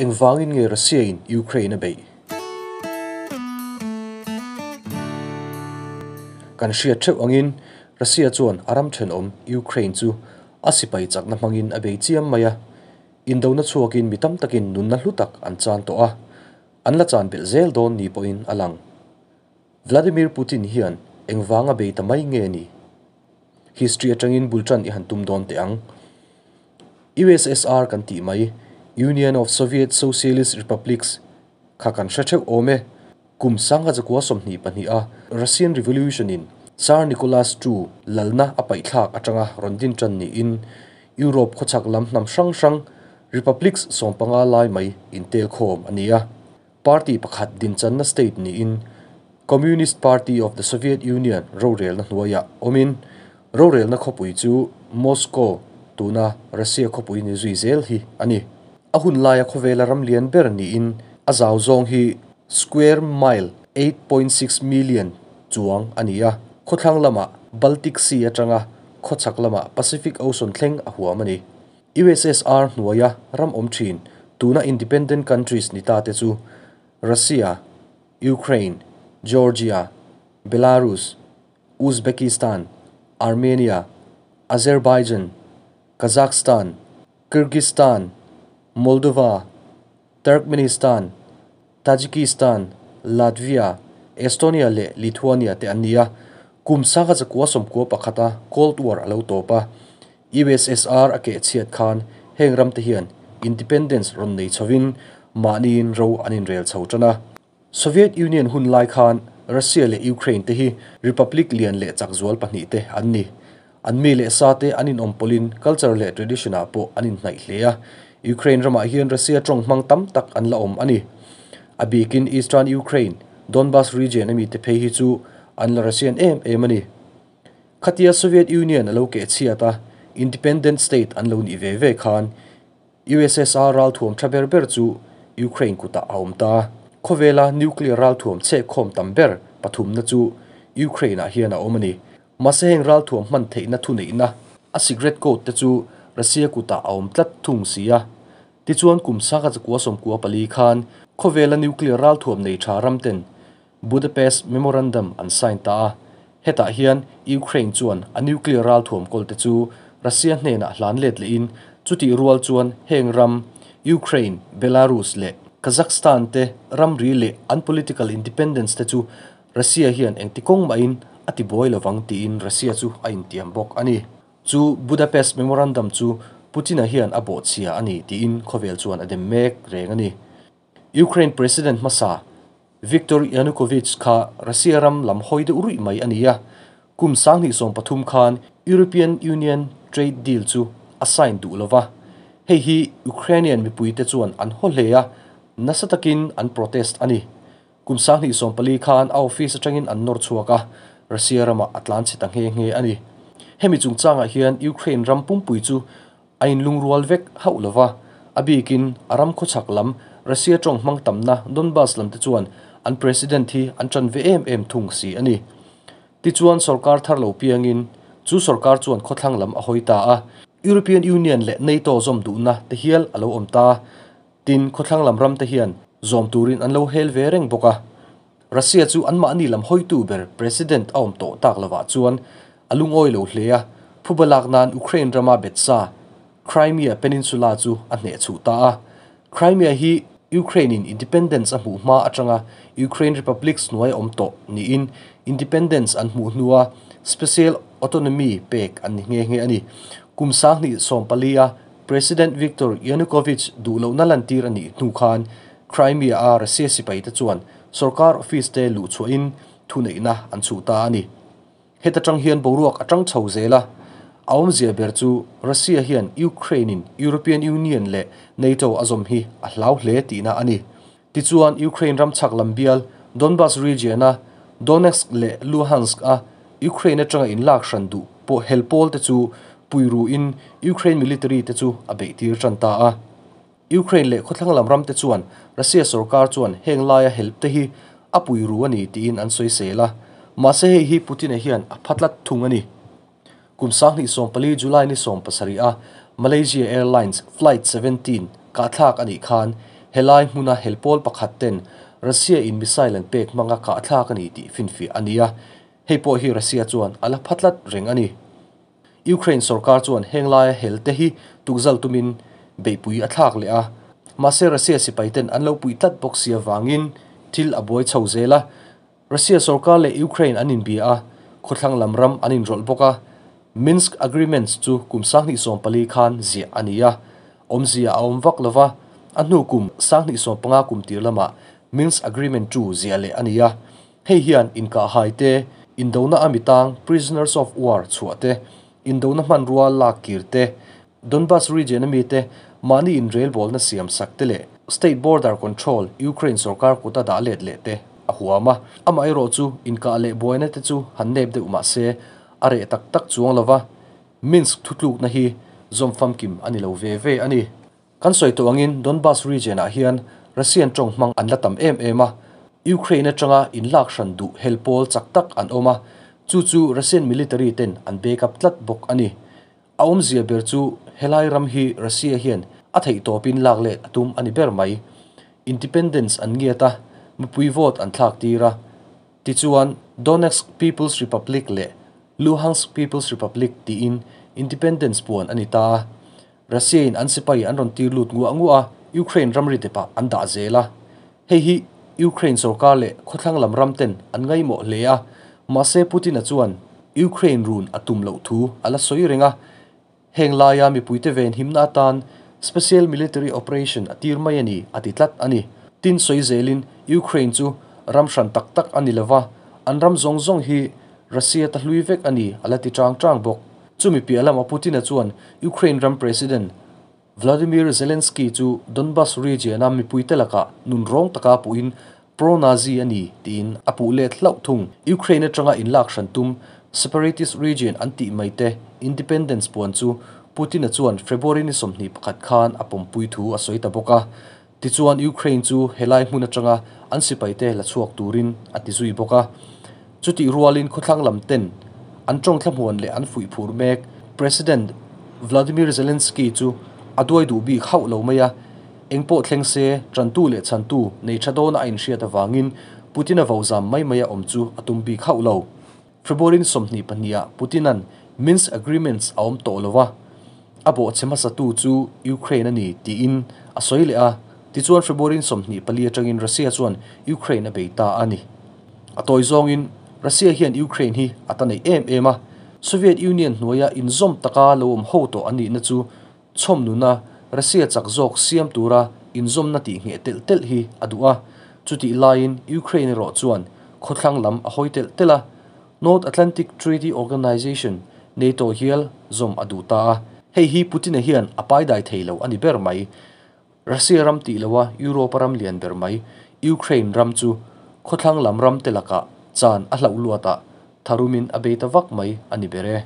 Engvangin nge Russia in Ukraine a beih? Kan hriat theuh angin Russia chuan a ram thenawm Ukraine chu a sipai chakna hmangin a bei chiam mai a, indona chhuakin mi tam takin nunna hlu tak an chan tawh a, an la chan belh zel dawn ni pawhin a lang. Vladimir Putin hian engvanga bei ta mai nge ni? History atangin bul tan i han tum dawn teh ang. USSR kan tih mai, Union of Soviet Socialist Republics, kha kan hre theuh awm e. Kum 1924 a Russian Revolution in Tsar Nicholas ii lalna a paihthlak atanga rawn din tan niin Europe khawchhak lam hnam hrang hrang republics 15 lai mai intelkhawm a ni a. Party pakhat dinchanna state niin Communist Party of the Soviet Union rorelna hnuaiah awmin rorelna khawpui chu Moscow tuna Russia khawpui ni zui zel hi a ni. A hun laia khawvela ram lian ber niin a zau zawng hi square mile 8.6 million chuang a ni a, khawthlang lamah Baltic Sea atanga khawchhak lamah Pacific Ocean thleng a huam a ni. USSR hnuaia ram awm thin tuna independent countries ni ta te chu Russia, Ukraine, Georgia, Belarus, Uzbekistan, Armenia, Azerbaijan, Kazakhstan, Kyrgyzstan, Moldova, Turkmenistan, Tajikistan, Latvia, Estonia leh Lithuania te an ni a, kum 1991 a Cold War a lo tawp a, USSR a keh chhiat khan heng ram te hian independence rawn nei chhovin mahniin ro an inrel chho tan a. Soviet Union hun lai khan Russia leh Ukraine te hi republic lian leh chak zual pahnih te an ni. An mi leh sa te an inawm pawlhin culture leh tradition ah pawh an inhnaih hle a, Ukraine ramah hian Russia tawng hmang tam tak an la awm a ni. A bikin Eastern Ukraine, Donbas region ami te phei hi chu an la Russian em em a ni. Khatia Soviet Union a lo keh chhiat a, independent state an lo nih ve ve khan USSR ralthuam tha ber ber chu Ukraine kutah a awm ta. Khawvela nuclear ralthuam chhekkhawm tam ber pathumna chu Ukraine ah hian a awm a ni. Mahse heng ralthuam hman theihna thuneihna a secret code te chu Russia kutah a awm tlat thung si a. Tichuan kum 1994 khan khawvela nuclear ralthuam nei tha ram ten Budapest Memorandum an sign ta a, hetah hian Ukraine chuan a nuclear ralthuam kawl te chu Russia hnenah hlan let lehin chutih rual chuan heng ram Ukraine, Belarus leh Kazakhstan te ramri leh an political independence te chu Russia hian engti kawng mahin a ti buai lovang tiin Russia chu a intiam bawk a ni. Chu Budapest Memorandum chu Putin-a hian a bawhchhia a ni tiin khawvel chuan a dem mek reng a ni. Ukraine President hmasa Viktor Yanukovych kha Russia ram lam hawi deuh ruih mai a ni a, kum 2013 khan European Union trade deal chu a sign duh lova, hei hi Ukrainian mipuite chuan an haw hle a, nasa takin an protest a ni. Kum 2024 khan a office atangin an nawr chhuak a, Russia ramah a tlan chhe ta nghe nghe a ni. Hemi chungchangah hian Ukraine ram pumpui chu a inlungrual vek hauh lova, a bikin a ram khawchhak lam Russia tawng hmang tamna Donbas lam te chuan an president hi an tan ve em em thung si a ni. Tichuan sorkar thar lo piangin chu sorkar chuan khawthlang lam a hawi ta a, European Union leh NATO zawm duhna te hial a lo awm ta. Tin, khawthlang lam ram te hian zawm turin an lo hel ve reng bawk a. Russia chu anmahni lam hawitu ber president a awm tawh tak lovah chuan a lungawi lo hle a, phuba lak nan Ukraine rama betsa Crimea Peninsula chu a hneh chhuh ta a. Crimea hi Ukraine in independence a hmuh hma atanga Ukraine Republics hnuai awm tawh niin independence an hmuh hnua special autonomy pek an ni nghe nghe a ni. Kum 2014 a President Viktor Yanukovych duh lohna lantir a nih hnu khan Crimea a Russia sipai te chuan sorkar office te luh chhuahin thuneihna an chhuh ta a ni. Heta tang hian boruak a tang chho zel a, a awmzia ber chu Russia hian Ukraine in European Union leh NATO a zawm hi a hlau hle tihna a ni. Tichuan Ukraine ram chhak lam bial Donbas region a Donetsk leh Luhansk a Ukraine atanga inlak hran duh pawh hel pawl te chu puiru in Ukraine military te chu a beih tir tan ta a. Ukraine leh khawthlang lam ram te chuan Russia sorkar chuan heng laia help te hi a puiru a ni tiin an sawi sel a, mahse hei hi Putin-a hian a phatlat thung a ni. Kum 2014 July ni 17 a Malaysia Airlines Flight 17 kahthlak a nih khan Helai hmuna helpawl pakhat ten Russia in missile an pek hmanga kah thlak a ni tih finfiah a ni a, hei pawh hi Russia chuan a la pha tlat reng a ni. Ukraine sorkar chuan heng laia hel te hi tukzal tumin beihpui a thlak leh a, mahse Russia sipai ten an lo puih tlat bawk si avangin thil a buai chho zel a. Russia sorkar leh Ukraine an inbia a, khawthlang lam ram an inrawlh bawk a. Minsk Agreements chu kum 2014 khan ziah a ni a, awmzia a awm vak lova, a hnu kum 2015 kum tir lamah Minsk Agreement chu ziah leh a ni a. Hei hian inkahhai te, indona a mitang prisoners of war chhuah te, indona hmanrua lak kir te, Donbas region a mite mahni inrelbawlna siam sak te leh state border control Ukraine sorkar kuta dah let leh te a huam a. Amaherawh chu inkah leh buaina te chu han nep deuh mah se a reh tak tak chuang lova, Minsk thutlukna hi zawm famkim a ni lo ve ve a ni. Kan sawi tawh angin Donbas region ah hian Russian tawng hmang an la tam em em a, Ukraine atanga inlak hran duh hel pawl chak tak an awm a, chu chu Russian military ten an back up tlat bawk a ni. A awmzia ber chu helai ram hi Russia hian a theihtawpin lak let a tum a ni ber mai. Independence an ngiat a, mipui vote an thlak tir a. Tichuan, Donetsk People's Republic leh Luhansk People's Republic tiin independence puan a ni ta a. Russia-in an sipai an rawn tir lut nguah nguah a, Ukraine ramri depah an dah zel a. Hei hi Ukraine sorkar leh khawthlang lam ram ten an ngaihmawh hle a, mahse Putin-a chuan Ukraine run a tum loh thu a la sawi reng a. Heng laia mipuite ven himna atan Special Military Operation a tir mai a ni a ti tlat a ni. Tin sawi zelin Ukraine chu ram hran tak tak a ni lova, an ram zawng zawng hi Russia ta hlui vek a ni a la ti chang chang bawk. Chumi piah lama Putin-a chuan Ukraine ram President Vladimir Zelensky chu Donbas region-a mipuite lakah nun rawng taka puhin pro-Nazi a ni tiin a puh let hlauh thung. Ukraine atanga inlak hran tum separatist region an tih mai te independence puan chu Putin-a chuan February ni 21 khan a pawmpui thu a sawi ta bawk a. Tichuan Ukraine chu helai hmun atanga an sipaite la chhuak turin a ti zui bawk a. Chutih rualin khawthlang lam ten an tawng thlahmuan leh an fuih phur mek President Vladimir Zelensky chu a duai duh bik hauh lo mai a, engpawh thleng se tantu leh chhantu nei tha dawna a inhriat avangin Putin-a vozam mai mai a awm chu a tum bik hauh lo. February 22 ah Putin-a'n Minsk Agreements a awm tawh lo a, a bawhchhe hmasatu chu Ukraine a ni tiin a sawi leh a, tichuan February 24 atangin Russia chuan Ukraine a bei ta a ni. A tawi zawngin Russia hian Ukraine hi a ta nei em em a, Soviet Union hnuaia inzawm taka lo awm ho tawh an nihna chu chhawm nuna Russia chak zawk siam tura inzawmna tih ngheh telh telh hi a duh a, chutih laiin Ukraine erawh chuan khawthlang lam a hawi telh telh a, North Atlantic Treaty Organization, NATO hial zawm a duh ta a, hei hi Putin-a hian a paidai thei lo a ni ber mai. Russia ram tih loa Europe-a ram lian ber mai Ukraine ram chu khawthlang lam ram te lakah chan a hlauh luatah tharumin a bei ta vak mai a ni ber e.